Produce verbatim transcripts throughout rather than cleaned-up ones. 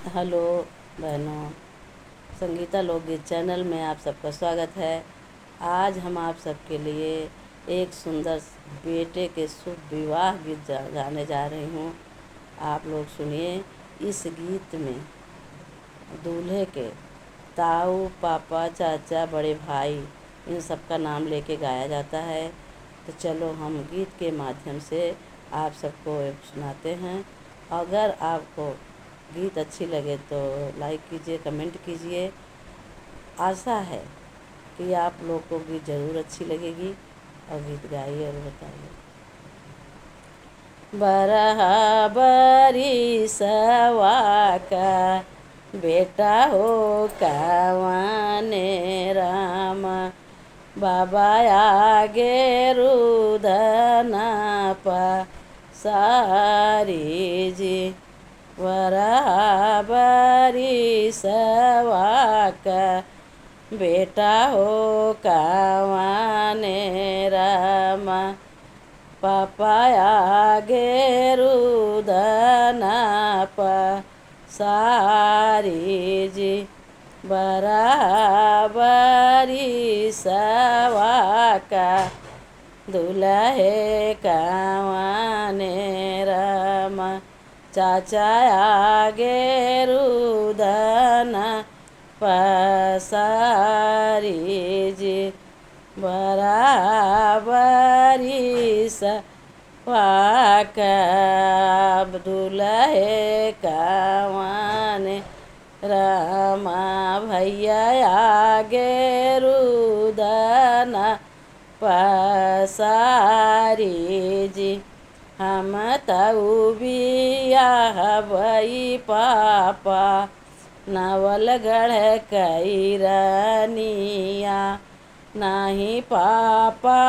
हेलो बहनों, संगीता लोकगीत चैनल में आप सबका स्वागत है। आज हम आप सबके लिए एक सुंदर बेटे के शुभ विवाह गीत जा-, गाने जा रही हूँ। आप लोग सुनिए। इस गीत में दूल्हे के ताऊ, पापा, चाचा, बड़े भाई, इन सबका नाम लेके गाया जाता है। तो चलो हम गीत के माध्यम से आप सबको सुनाते हैं। अगर आपको गीत अच्छी लगे तो लाइक कीजिए, कमेंट कीजिए। आशा है कि आप लोग को गीत ज़रूर अच्छी लगेगी। और गीत गाइए और बताइए। बरहा बरिसवा का बेटा हो कवने राम, बाबा आगे रुदन पसारी जी। बरहा बरिसवा का बेटा हो कवने राम, पापा आगे रुदन पसारी जी। बरहा बरिसवा का दुलहे कवने राम, चाचा आगे रुदन पसारी जी। बरहा बरिसवा का दुलहे कवने राम, भैया आगे रुदन पसारी जी। हम तऊ बियाहबई पापा नवलगढ़ कई रनिया, नाही पापा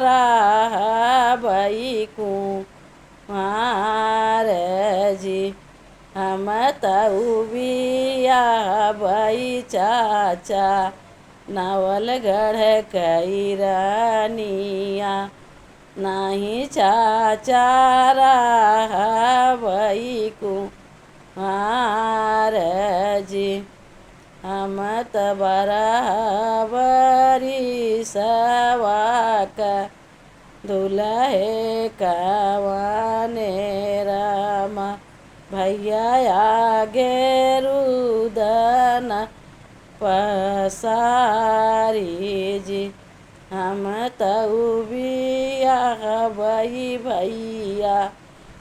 रहबई कुंवार जी। हम तऊ बियाहबई चाचा नवलगढ़ कई रनिया, नाही चाचा रहबई कुंवार जी। हम त बरहा बरिसवा का दुलहे कवने राम, भैया आगे रुदन पसारी जी। हम तऊ बियाहबई भैया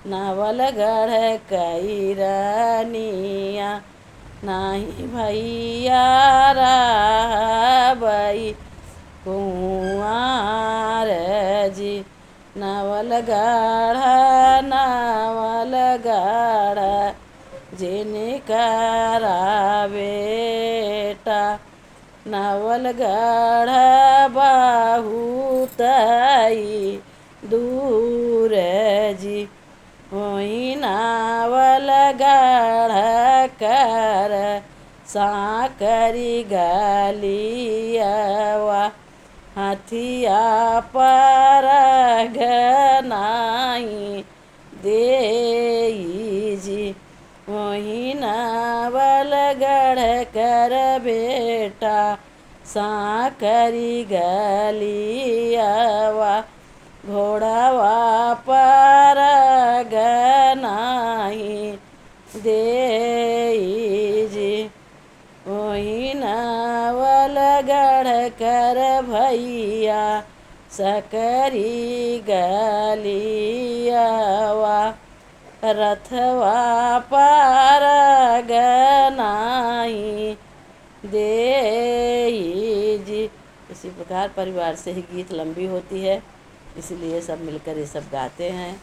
नवलगढ़ कई रनिया, नाही भैया रहबई कुंवार जी। नवलगढ़, नवलगढ़, जिनकरा बेटा नवलगढ़ बहुत ही दूर जी। होई नवलगढ़ कर सांकरी गलियवा, हथिया पर नाही देई जी। वही नवलगढ़ कर बेटा सांकरी गलियवा, घोड़वा पर नाही देई जी। वही नवलगढ़ कर भैया सकरी गलियवा, रथवा पर नाही देई जी। इसी प्रकार परिवार से ही गीत लंबी होती है, इसलिए सब मिलकर ये सब गाते हैं।